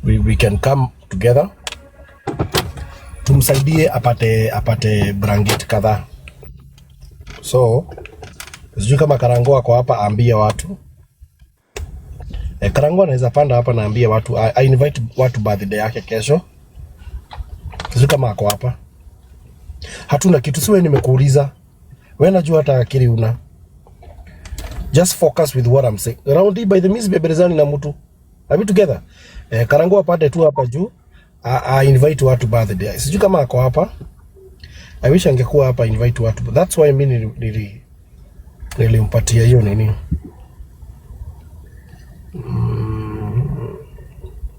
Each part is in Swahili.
We can come together tumsaidie apate blanketi kadhaa. So sijui kama Karango ako hapa, aambie watu. Karango anaweza panda hapa na aambie watu, I invite watu birthday yake kesho. Sijui kama ako hapa. Hatuna kitu, siwe nimekuuliza. Wewe najua hata akili una. Just focus with what I'm saying. Round hii by the means bebelezani na mtu. Are we together? Karango apande tu hapa juu. I invite watu birthday. Sijui kama ako hapa. I wish angekuwa hapa invite watu. But that's why mimi nilimpatia hiyo nini.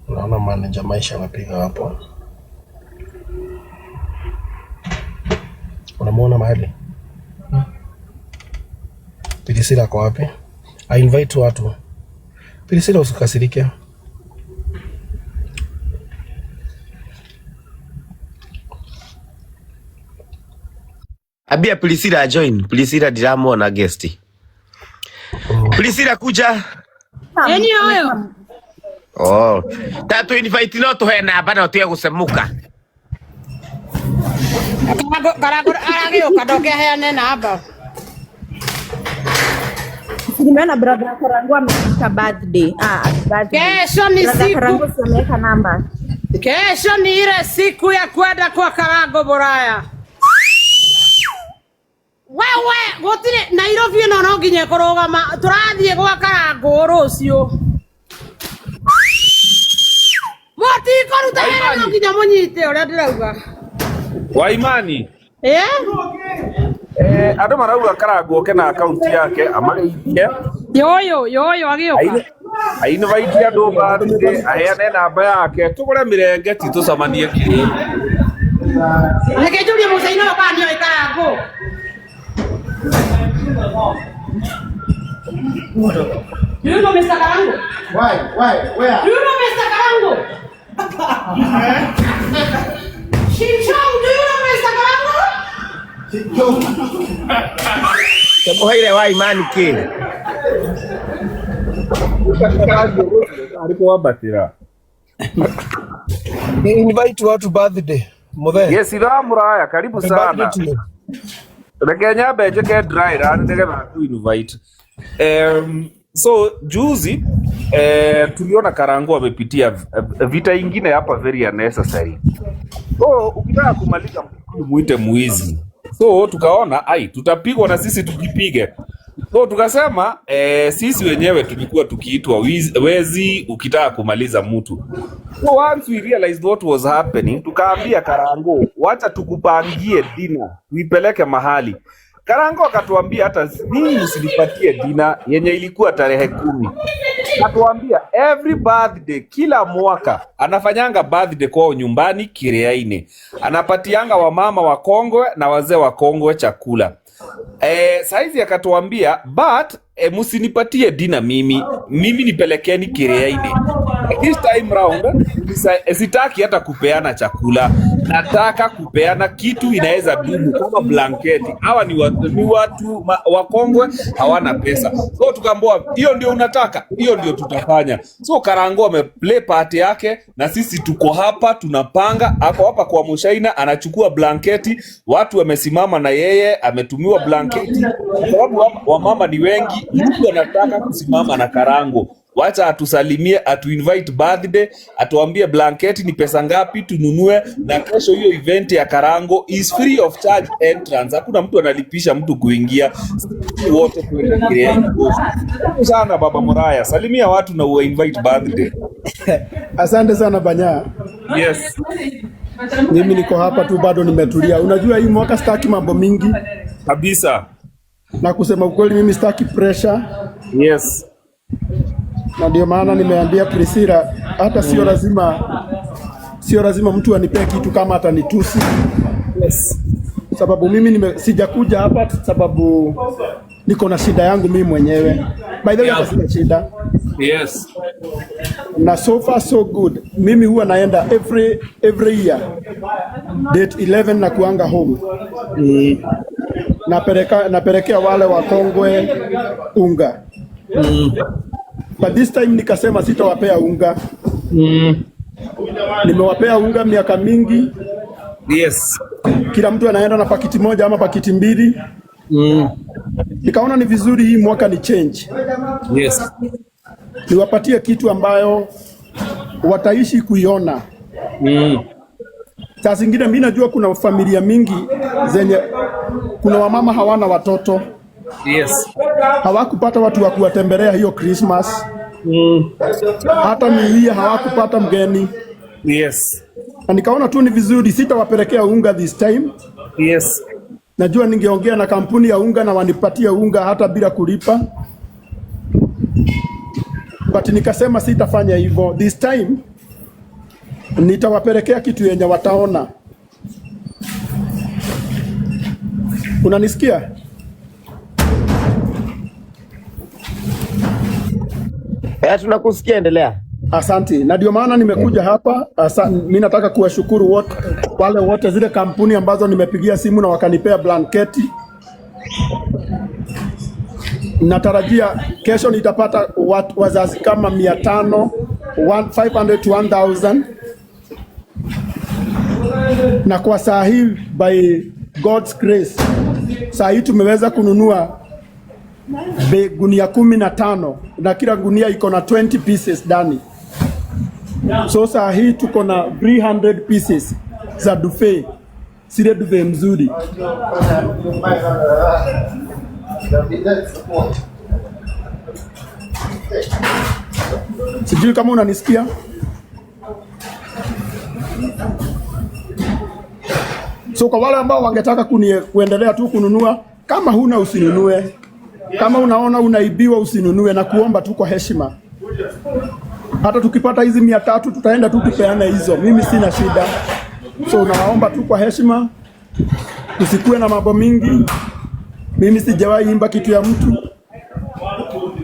Naona manager Maisha amepiga hapo. Unamuona mahali? Priscilla ako wapi? I invite watu. Priscilla usikasirike. Ambia Priscilla join. Priscilla ndiramuona guest. Priscilla kuja. Eni oyo. Oh. Ta tu invite no tuhe namba no tuge gucemuka. Karango aragĩũka ndoke aheane namba. Nimeona brother Karangu amefika birthday. Ah, birthday. Kesho ni Brother siku, Karangu si ameweka namba. kesho ni ile siku ya kwenda kwa Karango Buraya. Wewe gutire Nairobi ĩno no nginya ĩkũrũgama, tũrathiĩ gwa Karango rũciũ. Mũtikũruta wĩra no nginya mũnyite ũrĩa ndĩrauga. Waimani. Eh? Andå marauga Karango oke na akaunti yake amageithie Yoyo yoyo agĩũka. ainvite andå birthday aheane namba yake tũgũre mĩrengeti tũcemanie kĩrĩ. Reke njũrie mũcaina ũyũ kana nĩoĩ Karango. Do you know Mr. Karango? Why? Why? Where? Do you know Mr. Karango? Shinchong, do you know Mr. Karango? Tumuheire Waimani ki. Arĩ kwambatĩra. Ni invite watu birthday. Muthe. Yes, ithaa mũraya karibu Happy birthday sana. to you. Reke nyambe njĩke dry run nĩgetha ku invite. So juzi tuliona Karango amepitia vita ingine hapa very unnecessary. So ukitaka kumaliza Mkikuyu muite muizi. So tukaona ai, tutapigwa na sisi tujipige. So tukasema sisi wenyewe tulikuwa tukiitwa wezi ukitaka kumaliza mtu. So once we realized what was happening, tukaambia Karango, wacha tukupangie dina, tuipeleke mahali. Karango akatuambia hata mimi msinipatie dina yenye ilikuwa tarehe 10. Akatuambia every birthday, kila mwaka anafanyanga birthday kwao nyumbani Kiriaini, anapatianga wamama wakongwe na wazee wakongwe chakula. Saizi akatuambia but msinipatie dina mimi nipelekeni Kiriaini. This time round sitaki hata kupeana chakula, nataka kupeana kitu inaweza dumu kama blanketi. Hawa ni watu wakongwe, hawana pesa. So tukaambiwa hiyo ndio unataka, hiyo ndio tutafanya. So Karango ameplay part yake na sisi tuko hapa tunapanga. Ako hapa kwa Mushaina anachukua blanketi, watu wamesimama na yeye ametumiwa blanketi, kwa sababu wamama ni wengi. Mtu anataka kusimama na Karango, wacha atusalimie, atu invite birthday, atuambie blanketi ni pesa ngapi tununue, na kesho hiyo event ya Karango is free of charge entrance, hakuna mtu analipisha mtu kuingia, sisi wote tuende Kiriaini. Karibu sana Baba Muraya, salimia watu na uwa invite birthday. Asante sana Banya. Yes. Mimi niko hapa tu bado nimetulia. Unajua hii mwaka sitaki mambo mingi Kabisa. na kusema ukweli mimi sitaki pressure. Yes. Na ndio maana nimeambia Priscilla hata sio lazima mtu anipee kitu kama atanitusi. Yes. Sababu mimi sijakuja hapa sababu niko na shida yangu mimi mwenyewe. By the way, hata sina shida. Yes. Na so far so good. Mimi huwa naenda every year date 11 na kuanga home. Napelekea wale wakongwe unga. But this time nikasema sitawapea unga. Nimewapea unga miaka mingi, kila mtu anaenda na pakiti moja ama pakiti mbili. Nikaona ni vizuri hii mwaka ni change, niwapatie kitu ambayo wataishi kuiona. Saa zingine mi najua kuna familia mingi zenye kuna wamama hawana watoto, hawakupata watu wa kuwatembelea hiyo Christmas, hata New Year hawakupata mgeni. Na nikaona tu ni vizuri, sitawapelekea unga this time. Najua ningeongea na kampuni ya unga na wanipatie unga hata bila kulipa, but nikasema sitafanya hivyo this time, nitawapelekea kitu yenye wataona. Unanisikia? Eh, tunakusikia, endelea. Asante, na ndio maana nimekuja hapa. Mi nataka kuwashukuru wote wale wote zile kampuni ambazo nimepigia simu na wakanipea blanketi. Natarajia kesho nitapata wazazi kama 500, 500 to 1000, na kwa saa hii by God's grace, saa hii tumeweza kununua gunia 15 na kila gunia iko na 20 pieces ndani. So saa hii tuko na 300 pieces za duvet, zile duvet mzuri. Sijui kama unanisikia. So kwa wale ambao wangetaka kuendelea tu kununua, kama huna usinunue, kama unaona unaibiwa usinunue, na kuomba tu kwa heshima. Hata tukipata hizi 300 tutaenda tu tupeane hizo, mimi sina shida. So nawaomba tu kwa heshima, tusikuwe na mambo mingi. Mimi sijawahi imba kitu ya mtu,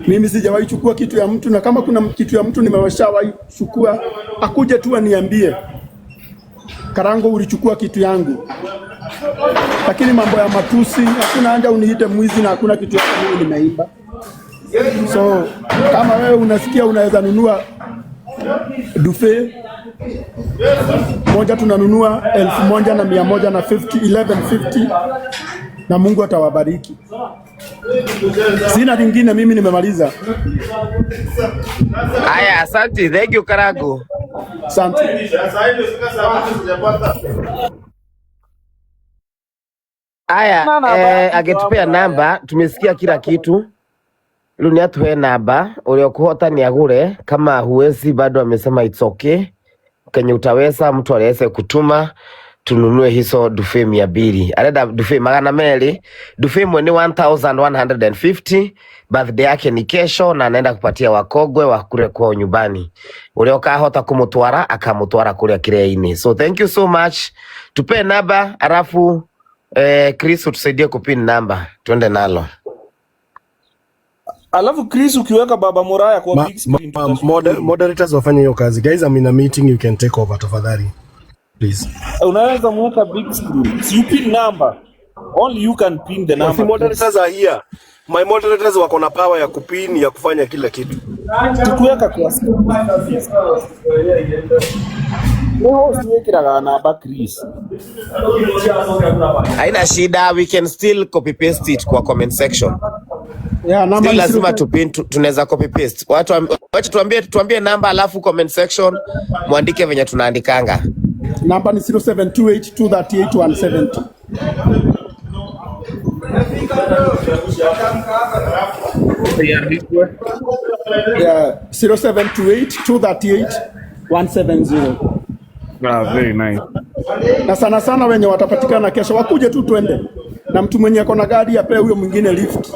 mimi sijawahi chukua kitu ya mtu, na kama kuna kitu ya mtu nimeshawahi chukua, akuje tu aniambie, Karango, ulichukua kitu yangu. Lakini mambo ya matusi, hakuna haja uniite mwizi na hakuna kitu yako mimi nimeimba. So kama wewe unasikia unaweza nunua duvet moja, tunanunua 1150, 1150, na Mungu atawabariki. Sina lingine, mimi nimemaliza. Haya, asante. Thank you Karangu. Asante. Haya, angetupea namba, tumesikia kila kitu. Rĩu nĩ atuhe namba, ũrĩa ũkũhota nĩ agũre, kama huwezi bado amesema it's okay. Kenye utaweza mtu aweze kutuma tununue hizo duvet 200. Arenda duvet 200, duvet imwe ni 1150. Birthday yake ni kesho na anaenda kupatia wakogwe wakure kwao nyumbani. Ũrĩa ũkahota kumutwara akamutwara kũrĩa kĩrĩa-inĩ. So thank you so much. Tupe namba alafu Chris utusaidie kupin namba tuende nalo. Alafu Chris, ukiweka Baba Muraya kwa big screen tutashukuru. Moderators wafanye hiyo kazi. Guys, I'm in a meeting, you can take over tafadhali. Please. Unaweza mweka big screen. Si you pin number. Only you can pin the Si number. moderators are here. My moderators wako na power ya kupin, ya kufanya kila kitu. Tukiweka kwa screen. Ni host wekiraga namba Chris. Haina shida, we can still copy paste it kwa comment section. Yeah, namba Still ni lazima zero tupin, tunaweza copy paste. Watu wacha tuambie namba alafu comment section muandike venye tunaandikanga. Namba ni 0728 238 170. Yeah, 0728 238 170. Ah, very nice. Na sana sana wenye watapatikana kesho wakuje tu twende, na mtu mwenye ako na gari apewe huyo mwingine lift.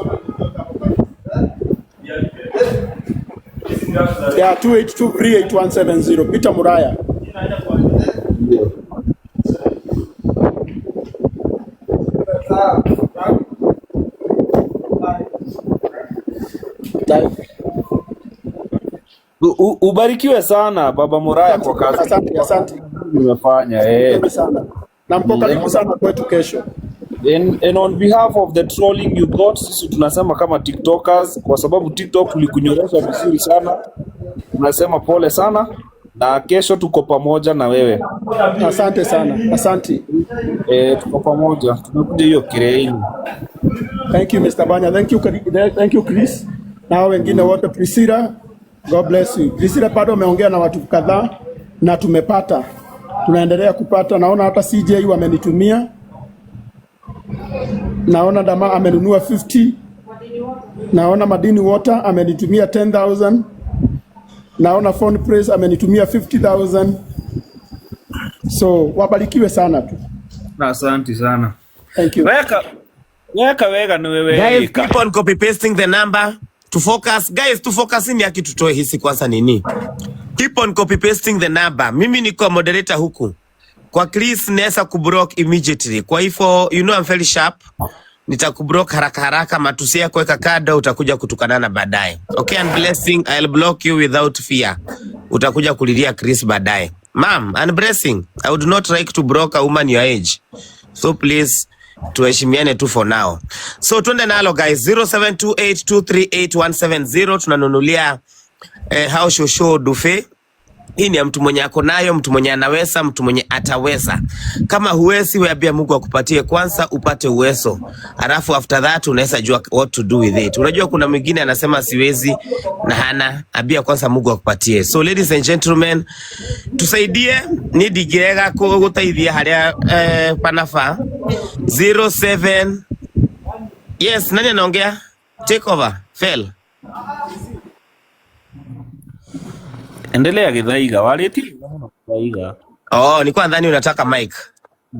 Yeah, 28238170 Peter Muraya. Ubarikiwe sana Baba Muraya kwa kazi Asante, asante. umefanya. Asante sana. Na mko karibu sana kwetu kesho. And on behalf of the trolling you got, sisi tunasema kama TikTokers, kwa sababu TikTok tulikunyorosha vizuri sana, tunasema pole sana. Na kesho tuko pamoja na wewe. Asante sana, asante. Eh, tuko pamoja, tunakuja hiyo Kireini. Thank you, Mr. Banya. Thank you, thank you, Chris. Na hao wengine wote, Priscilla, God bless you. Priscilla bado ameongea na watu kadhaa na tumepata, tunaendelea kupata. Naona hata CJ wamenitumia, naona Dama amenunua 50, naona Madini Water amenitumia 10,000, naona Phone Press amenitumia 50,000. So wabarikiwe sana tu. Asante sana. Thank you. Weka weka wega ni wewe Guys, ika. Keep on copy pasting the number to focus. Guys, to focus ni haki tutoe hisi kwanza nini? Keep on copy pasting the number. Mimi niko moderator huku. Kwa Chris naweza kublock immediately. Kwa hivyo, you know I'm very sharp. Nitakublock haraka haraka, matusi yako weka kado, utakuja kutukanana baadaye. Okay, and blessing, I'll block you without fear. Utakuja kulilia Chris baadaye. Ma'am, and blessing, I would not like to block a woman your age. So please tuheshimiane tu for now. So twende nalo, guys, 0728238170 tunanunulia hao shosho duvet. Hii ni ya mtu mwenye ako nayo, mtu mwenye anaweza, mtu mwenye ataweza. Kama huwezi, weambia Mungu akupatie kwanza upate uwezo, alafu after that unaweza jua what to do with it. Unajua kuna mwingine anasema siwezi na hana, ambia kwanza Mungu akupatie. So ladies and gentlemen, tusaidie ni ndingĩrega gũteithia harĩa panafaa. 07, yes, nani anaongea? Take over fail. Endelea Githaiga, warĩtie mũno Githaiga. Oh, nilikuwa nadhani unataka mic.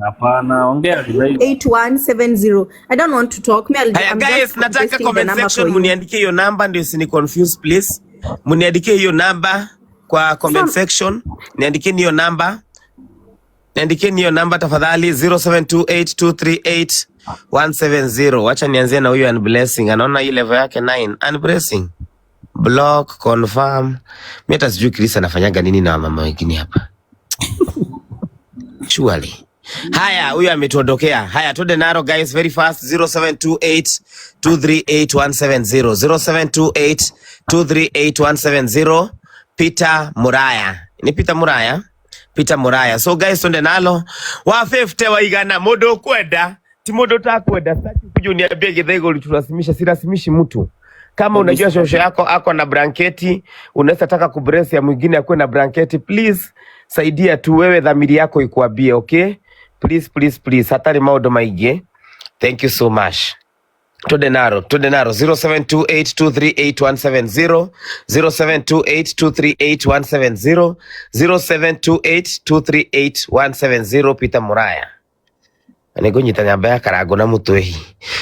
Hapana, ongea Githaiga. 8170. I don't want to talk. Me, Haya I'm guys, just nataka pasting the comment number section for you. muniandikie hiyo namba ndio usini confuse, please. Muniandikie hiyo namba kwa comment section. Niandikieni hiyo namba. Niandikieni hiyo namba tafadhali, 0728238170. Wacha nianzie na huyu Unblessing. Anaona hii level yake 9. Unblessing. Block, confirm. Mimi hata sijui Chris anafanyaga nini na mama wengine hapa. Surely. Haya, huyu ametuondokea. Haya, twende naro guys, very fast, 0728 238170, 0728 238170, Peter Muraya. Ni Peter Muraya? Peter Muraya. So guys, twende nalo. Wa 50 waigana mundu kwenda. Ti mundu utakwenda. Sitaki kuja uniambie Githaiga ulitulazimisha, silasimishi mtu. Kama unajua shosho yako ako na blanketi, unaweza taka kubless ya mwingine akuwe na blanketi, please saidia tu wewe, dhamiri yako ikuambie, okay? Please, please, please, hatari maundu maingi. Thank you so much. Twende naro, twende naro, 0728238170, 0728238170, 0728238170, Peter Muraya. Nĩngũnyita namba ya Karango na mũtwehi,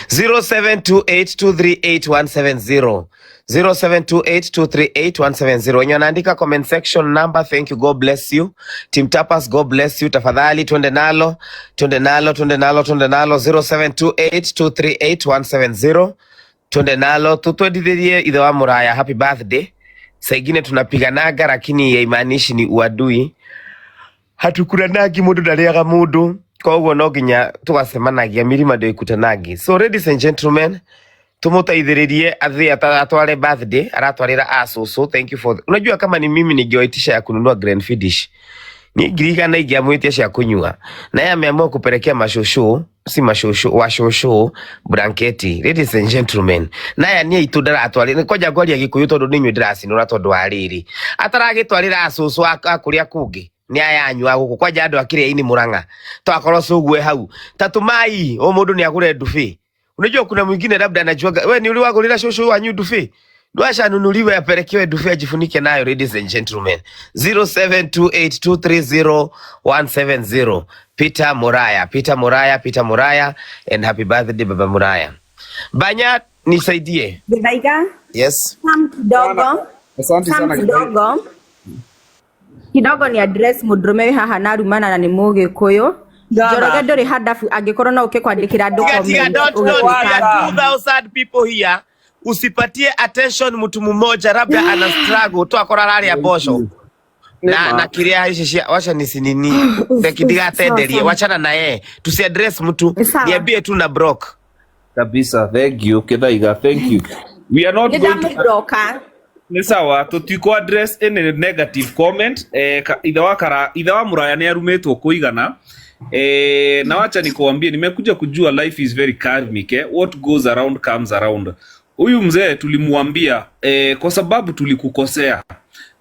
0728238170, 0728238170. Wenye wanaandika comment section number, thank you, God bless you. Team Tapas, God bless you. Tafadhali twende nalo, twende nalo, twende nalo, twende nalo, 0728238170. Twende nalo tutwendithĩrie ithe wa Muraya happy birthday. Saa ingine tunapiganaga lakini haimaanishi ni uadui. Hatukuranagi, mundu ndarĩaga mundu, koguo no nginya tũgacemanagia, milima ndio ikutanagi. So ladies and gentlemen, tumuteithĩrĩrie athie atware birthday aratwarĩra asusu. Thank you for, unajua kama ni mimi ningewaitisha ya kununua Glenfiddich ni 100,000 ingĩamwĩtia cia kunyua, naye ameamua kupelekea mashushu, si mashushu, washushu blanketi. Ladies and gentlemen, naya niĩ itũ ndaratwarĩra kwanja ngwaria Gĩkũyũ tondũ nĩ inyuĩ ndĩracinũra tondũ wa rĩrĩ ataragĩtwarĩra acũcũ a kũrĩa kũngĩ nĩ aya anyu a gũkũ kwanja andũ a Kĩrĩa-inĩ Mũrang'a twakorwo cũgue hau tatumai o mũndũ nĩ agũre ndubi. Unajua kuna mwingine labda anajuaga we ni uliwagũrĩra cũcũ wanyu ndubi, ndwashanunuliwe apelekewe dufe ajifunike nayo. Ladies and gentlemen, 0728230170, Peter Muraya, Peter Muraya, Peter Muraya, and happy birthday, Baba Muraya. Banya, nisaidie. Githaiga, Yes. Sam kidogo. Asante Sam sana Githaiga. Kidogo kidogo ni address mũndũrũme wĩ haha na rumana na nĩ Mũgĩkũyũ. Njoroge ndũrĩ handabu angĩkorwo no ũke kwandĩkĩra andũ Tiga, tiga, comment don't, don't. We ũgĩtuĩka are 2000 people here. Usipatie attention mtu mmoja, labda ana struggle tu akora araria mboco na kiria ici cia wacha nisinini reki ndigatenderie, wachana na yeye, tusiaddress mtu. Sawa. Niambie tu na block. Kabisa, thank you Githaiga, thank you. We are not nĩ going to ndamũbroka. Nĩ sawa, tũtikũ address any negative comment. Ithe wa kara, ithe wa Muraya nĩ arumĩtwo kũigana. Na wacha nikuambie, nimekuja kujua life is very karmic, eh? What goes around comes around. Huyu mzee tulimwambia, kwa sababu tulikukosea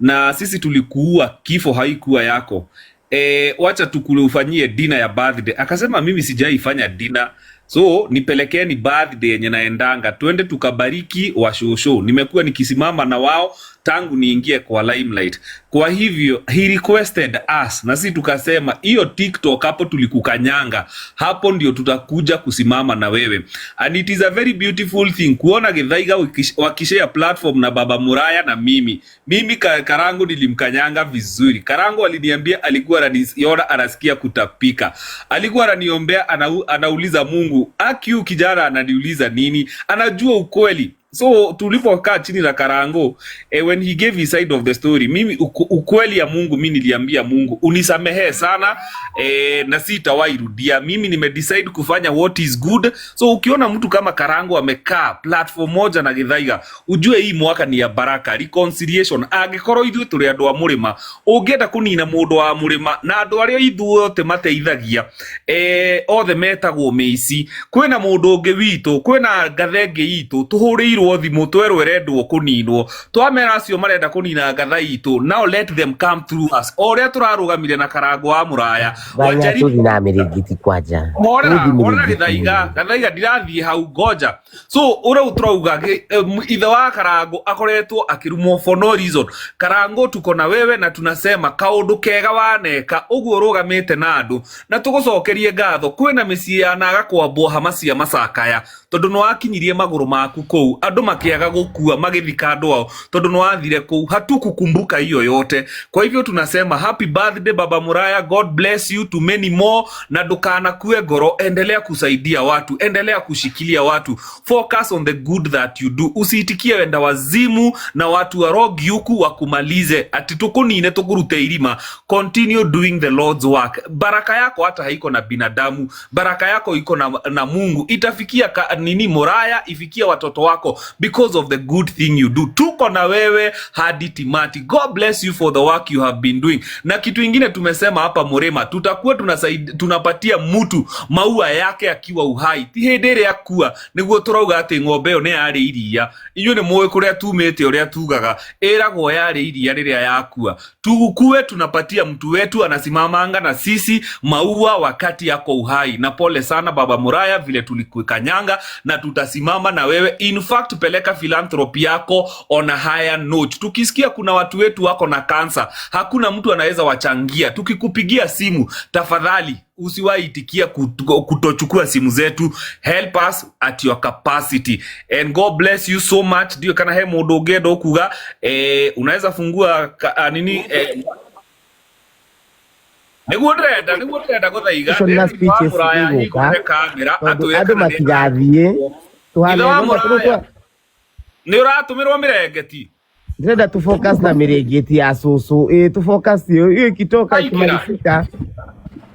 na sisi tulikuua, kifo haikuwa yako, wacha tukulufanyie dinner ya birthday. Akasema, "Mimi sijaifanya dinner, so nipelekeni birthday yenye naendanga, twende tukabariki washosho. Nimekuwa nikisimama na wao tangu niingie kwa limelight." Kwa hivyo he requested us na sisi tukasema hiyo TikTok hapo tulikukanyanga, hapo ndio tutakuja kusimama na wewe. And it is a very beautiful thing kuona Githaiga wakishare platform na Baba Muraya na mimi. Mimi Karangu nilimkanyanga vizuri. Karangu aliniambia alikuwa ananiona anasikia kutapika, alikuwa ananiombea, anauliza Mungu, akiu kijana ananiuliza nini? Anajua ukweli. So tulipokaa chini na Karango, when he gave his side of the story, mimi ukweli ya Mungu, mi niliambia Mungu, "Unisamehe sana, na sitawahi rudia. Mimi nimedecide kufanya what is good." So ukiona mtu kama Karango amekaa platform moja na Githaiga, ujue hii mwaka ni ya baraka, reconciliation. Angĩkorwo ithuĩ tũrĩ andũ a mũrĩma, ũngĩenda kũnina mũndũ wa mũrĩma na andũ arĩa ithuothe mateithagia, othe metagwo mĩici. Kwĩna mũndũ ũngĩ witũ, kwĩna ngatha ĩngĩ itũ tũhũrĩirwo thimũ twerwo ĩrendwo kũninwo. Twamera acio marenda kũnina ngatha itũ, now let them come through us. O ũrĩa tũrarũgamire na Karango wa Mũraya Banya wajaribu tuthi na mĩrĩngĩti kwanja. Horera. Tuthi Horera. mĩrĩngĩti. Githaiga, Gathaiga, ndirathiĩ hau, ngoja. So ũrĩa tũrauga, ithe wa Karango akoretwo akĩrumwo for no reason. Karango, tuko na wewe na tunasema kaũndũ kega waneka ũguo ũrũgamĩte na andũ na tũgũcokerie ngatho. Kwĩna mĩciĩ yanaga kwambwo hama cia macakaya tondũ nĩwakinyirie magũrũ maku kũu, andũ makĩaga gũkua magĩthika andũ ao tondũ nĩwathire kũu. Hatukukumbuka hiyo yote. Kwa hivyo tunasema happy birthday, Baba Muraya. God bless you to many more, na ndũkanakue ngoro. Endelea kusaidia watu, endelea kushikilia watu, focus on the good that you do. Usiitikie wenda wazimu na watu warogiuku wakumalize ati tukunine tukurute irima. Continue doing the Lord's work. Baraka yako hata haiko na binadamu, baraka yako iko na Mungu. Itafikia nini Muraya, ifikia watoto wako because of the good thing you do. Tuko na wewe hadi timati. God bless you for the work you have been doing. Na kitu ingine tumesema hapa Murima, tutakuwa tunapatia mtu maua yake akiwa uhai, ti hĩndĩ ĩrĩa akua nĩguo tũrauga atĩ ng'ombe ĩyo nĩ yarĩ iria. Inyuĩ nĩ mũĩ kũrĩa tumĩte, ũrĩa tugaga ĩragwo yarĩ iria rĩrĩa yakua. Tukue tunapatia mtu wetu anasimamanga na sisi maua wakati yako uhai. Na pole sana, Baba Muraya, vile tulikukanyanga, na tutasimama na wewe. In fact, peleka philanthropy yako on a higher note. Tukisikia kuna watu wetu wako na kansa, hakuna mtu anaweza wachangia, tukikupigia simu, tafadhali usiwahi itikia kutochukua simu zetu. Help us at your capacity and God bless you so much. Ndio kana he mundu ũngĩenda ũkuga, unaweza fungua nini, nĩguo ndĩrenda gũthaiga Icio na David wa speeches Mũraya igũka hingũre kamera tondũ atwĩre andũ kana nĩ matigathiĩ ithe wa tũhane Mũraya nĩ ũratũmĩrwo mĩrengeti. Ndĩrenda tu focus na mĩrĩngĩti ya cũcũ, ĩ tu focus hiyo hiyo, ikitoka Aingĩra. ikimalizika.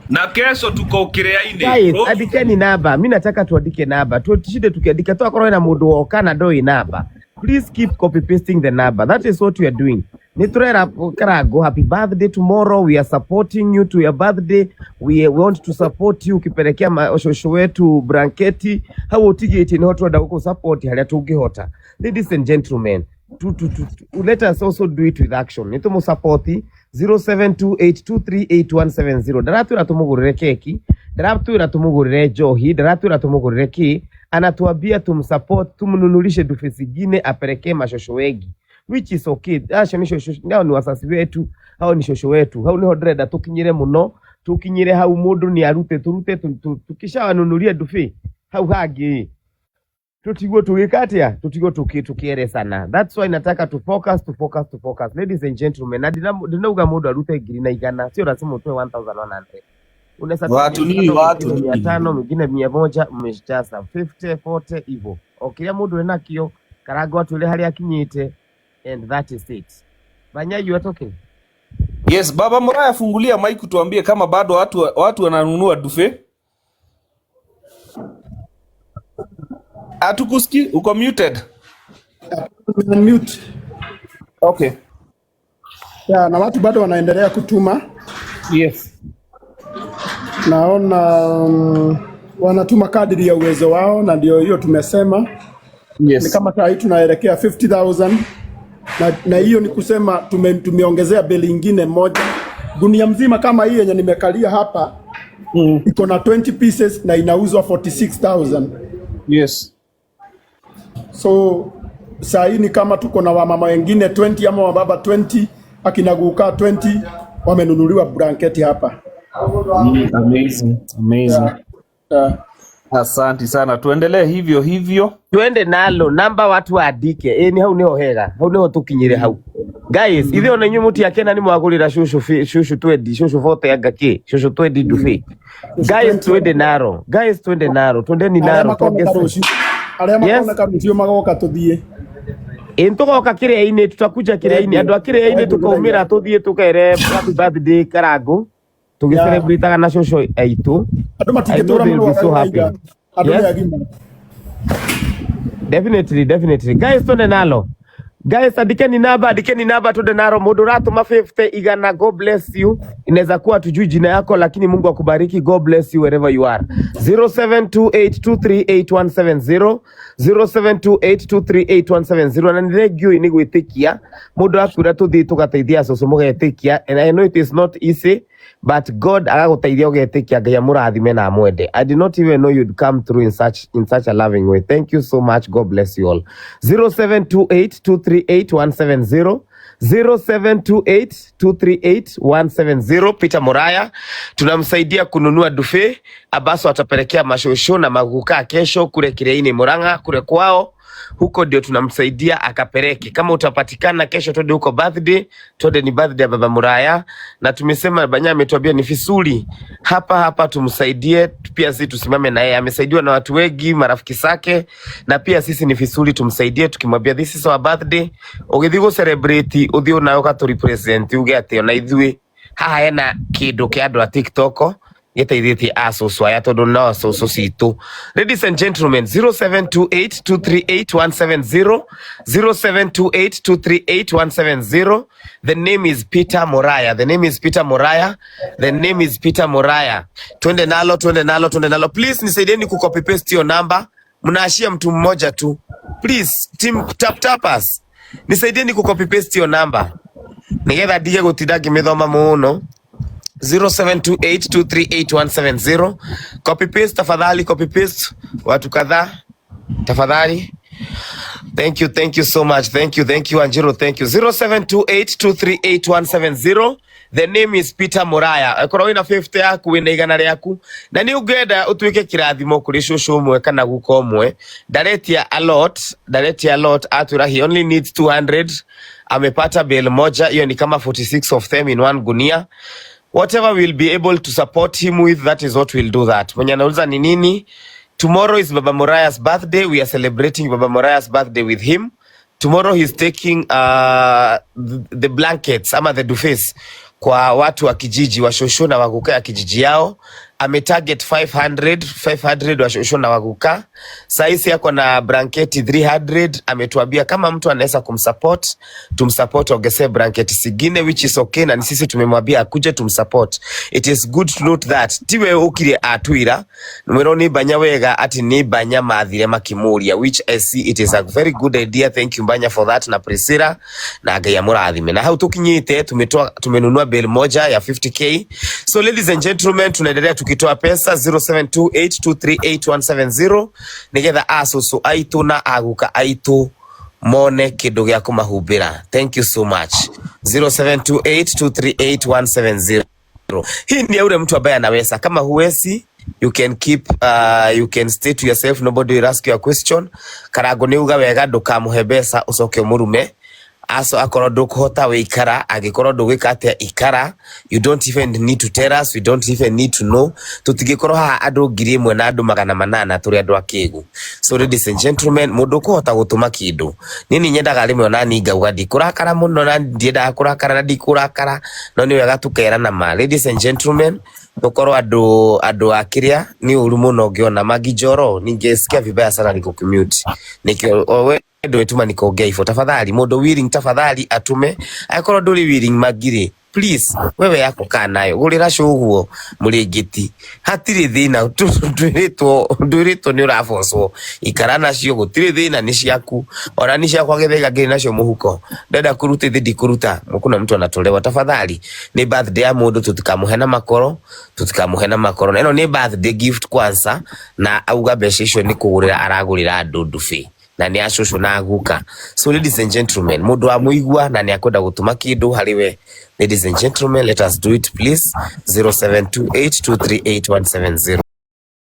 Na kesho tuko kĩrĩa-inĩ. Guys, andikeni namba. Mi nataka tuandike namba, tushinde tukiandika tu akorwo na mundu woka na ndoi namba. Please keep copy pasting the number. That is what we are doing. Nĩ tũrera Karango happy birthday tomorrow. We are supporting you to your birthday. We want to support you ukipelekea shosho wetu blanketi hau ũtigĩtie, nĩho twenda gũkũ support harĩa tũngĩhota. Ladies and gentlemen, let us also do it with action. Nĩ tũmũsapoti 0728238170. Ndaratwĩra tũmũgũrĩre keki, ndaratwĩra tũmũgũrĩre njohi, ndaratwĩra tũmũgũrĩre kĩ. Anatuambia tumsupport, tumnunulishe dufe zingine apelekee mashosho wengi, which is okay. Acio nĩ shosho, hao ni wasasi wetu, hao ni shosho wetu. Hau niho ndĩrenda tũkinyĩre mũno, tũkinyĩre hau. Mũndũ nĩ arute, tũrute, tukishawanunulia dufe, hau hangĩ tutigwo tugika atia, tutigwo tukieresana. That's why nataka to focus, to focus, to focus, ladies and gentlemen. Na ndinauga mundu arute 1,100, sio lazima utoe 1100. Unaweza toa Watu mia ni tano watu mwingine mia ni tano mwingine 100, mmeshajaza 50 40 hivyo, o kiria mundu enakio. Karango atwire haria akinyite and that is it. Banya, you are talking. Yes, Baba Muraya, fungulia mic tuambie kama bado watu wananunua dufe. Hatukusikii, uko muted. Mute. Okay. Ya, na watu bado wanaendelea kutuma. Yes. Naona wanatuma kadiri ya uwezo wao, na ndio hiyo tumesema ni kama saa hii tunaelekea 50,000 na hiyo ni kusema tumeongezea bale ingine moja. Gunia mzima kama hii yenye nimekalia hapa iko na 20 pieces na inauzwa 46,000. So saa hii ni kama tuko na wamama wengine 20 ama wababa 20, akina guka 20 wamenunuliwa blanketi hapa. Amazing. Amazing. Yeah. Asante sana, tuendelee hivyo hivyo. Twende nalo namba watu andike. Ĩ ni hau niho hega, hau niho tukinyire hau, guys. Ithe ona inyuĩ mũtiakena nĩ mwagũrĩra cucu cucu 20, cucu 40, anga kĩ, cucu 20 duvet. Guys, twende naro, guys, twende naro, twendeni Arĩa naro. makoneka Tuongeze. rũciũ, arĩa makoneka rũciũ magoka tũthiĩ. Ĩ tũgoka kĩrĩa-inĩ, tutakuja kĩrĩa-inĩ, andũ a kĩrĩa-inĩ, tukaumĩra tũthiĩ tũkere happy birthday Karangu, tũgĩcelebrataga na cũcũ aitũ. Andũ I know matingĩtũra they'll be so happy. marwaraga, andũ nĩ agima. Definitely, definitely. Guys, twende nalo. Guys, andikeni namba, andikeni namba, twende nalo. Mundu uratuma 50 igana, God bless you. Inaweza kuwa tujui jina yako, lakini Mungu akubariki. God bless you wherever you are. 0728238170, 0728238170. Na nĩ thank you nĩ gwĩtĩkia mũndũ akwĩra tũthiĩ tũgateithia cũcũ, mũgetĩkia. And I know it is not easy, but God agagũteithia ũgetĩkia. Ngai amũrathime na amwende. I did not even know you'd come through in such a loving way. Thank you so much. God bless you all. 0728238170, 0728238170. Peter Muraya tunamsaidia kununua duvet ambazo atapelekea mashosho na maguka kesho kule Kireini Murang'a, kule kwao huko ndio tunamsaidia akapeleke. Kama utapatikana kesho, twende huko birthday, twende, ni birthday ya baba Muraya, na tumesema Banya ametuambia ni fisuri hapa hapa tumsaidie pia, sisi tusimame na yeye. Amesaidiwa na watu wengi, marafiki zake, na pia sisi ni fisuri tumsaidie, tukimwambia this is our birthday. Ũgĩthiĩ gũ celebrate ũthiĩ nawe ũgatũ represent, uge atĩ ona ithuĩ haha hena kĩndũ kĩa andũ a TikTok gĩteithĩtie acũcũ aya, tondũ no cũcũ citũ. Ladies and gentlemen, 0728238170, 0728238170. The name is Peter Moraya, the name is Peter Moraya, the name is Peter Moraya. Twende nalo, twende nalo, twende nalo. Please nisaidieni kucopy paste hiyo namba, mnaashia mtu mmoja tu. Please, team tap tappers, nisaidieni kucopy paste hiyo namba nigetha ndige gutinda ngimithoma muno. 0728238170, copy paste tafadhali, copy paste watu kadhaa tafadhali. Thank you, thank you so much. Thank you, thank you, Anjiro, thank you. 0728238170. The name is Peter Muraya. Akorwo wĩna 50 yaku, wĩna igana rĩaku, na nĩ ũngĩenda ũtuĩke kĩrathimo kũrĩ cũcũ ũmwe kana guka ũmwe, ndaretia a lot, ndaretia a lot. Atwĩra he only needs 200. Amepata bale moja, hiyo ni kama 46 of them in one gunia. Whatever we'll be able to support him with, that is what we'll do. That mwenye anauliza ni nini, tomorrow is Baba Muraya's birthday. We are celebrating Baba Muraya's birthday with him tomorrow. He's taking the blankets ama the duvets kwa watu wa kijiji, washosho na waguka ya kijiji yao. Ametarget 500 500 washosho na waguka. Saisi yako na blanketi 300. Ametuambia kama mtu anaweza kumsupport, tumsupport ongezee blanketi zingine, which is okay, na ni sisi tumemwambia akuje tumsupport. It is good to note that tiwe ukire atwira mwero ni Banya wega ati ni Banya mathire makimuria, which I see it is a very good idea. Thank you, Banya, for that, na Priscilla, na Ngai amurathime. Na hau tukinyite tumetoa, tumenunua bale moja ya 50K. So ladies and gentlemen, tunaendelea tukitoa pesa 0728238170 nigetha asusu aitu na aguka aitu mone kindu gĩa kũmahumbĩra. Thank you so much. 0728238170. Hii ni ya ule mtu ambaye anaweza. Kama huwezi, you can keep, you can stay to yourself. Nobody will ask you a question. Karango nĩ uga wega, ndũkamũhe mbeca ũcoke ũmũrume. Aso akorwo ndũkũhota wĩikara, angĩkorwo ndũgwĩka atĩa, ikara. You don't even need to tell us, we don't even need to know. Tũtingĩkorwo haha andũ 1,000 na andũ 800 tũrĩ andũ akĩgu. So ladies and gentlemen, mũndũ ũkũhota gũtũma kĩndũ, niĩ nĩ nyendaga rĩmwe ona niĩ ngauga ndikũrakara mũno, na ndiendaga kũrakara na ndikũrakara, no nĩ wega tũkerana ma. Ladies and gentlemen, tũkorwo andũ a kĩrĩa nĩ ũru mũno ũngĩona Magi Njoro, ningesikia vibaya sana nikukimute nikio owe. Ndwetuma nikaongea hivyo. Tafadhali mundu willing, tafadhali atume. Akorwo nduri willing magiri, please, wewe yako kaa nayo, gurira cuguo muringiti, hatirĩ thĩna. Ndwĩrĩtwo, ndwĩrĩtwo nĩ ũrabocwo, ikara nacio, gũtirĩ thĩna, nĩ ciaku. Ona nĩ ciakwa gĩthaiga ngĩrĩ nacio mũhuko, ndenda kũruta ithi ndikũruta. Kuna mtu anatolewa. Tafadhali, nĩ birthday ya mũndũ, tũtikamũhe na makoro, tũtikamũhe na makoro. Na ĩno nĩ birthday gift kwanza, na auga mbeca icio nĩ kũgũrĩra aragũrĩra andũ ndubi na nĩ acũcũ na guka. So ladies and gentlemen, mũndũ wa mũigua na nĩ akwenda gũtũma kĩndũ harĩ we, ladies and gentlemen, let us do it please. 0728238170.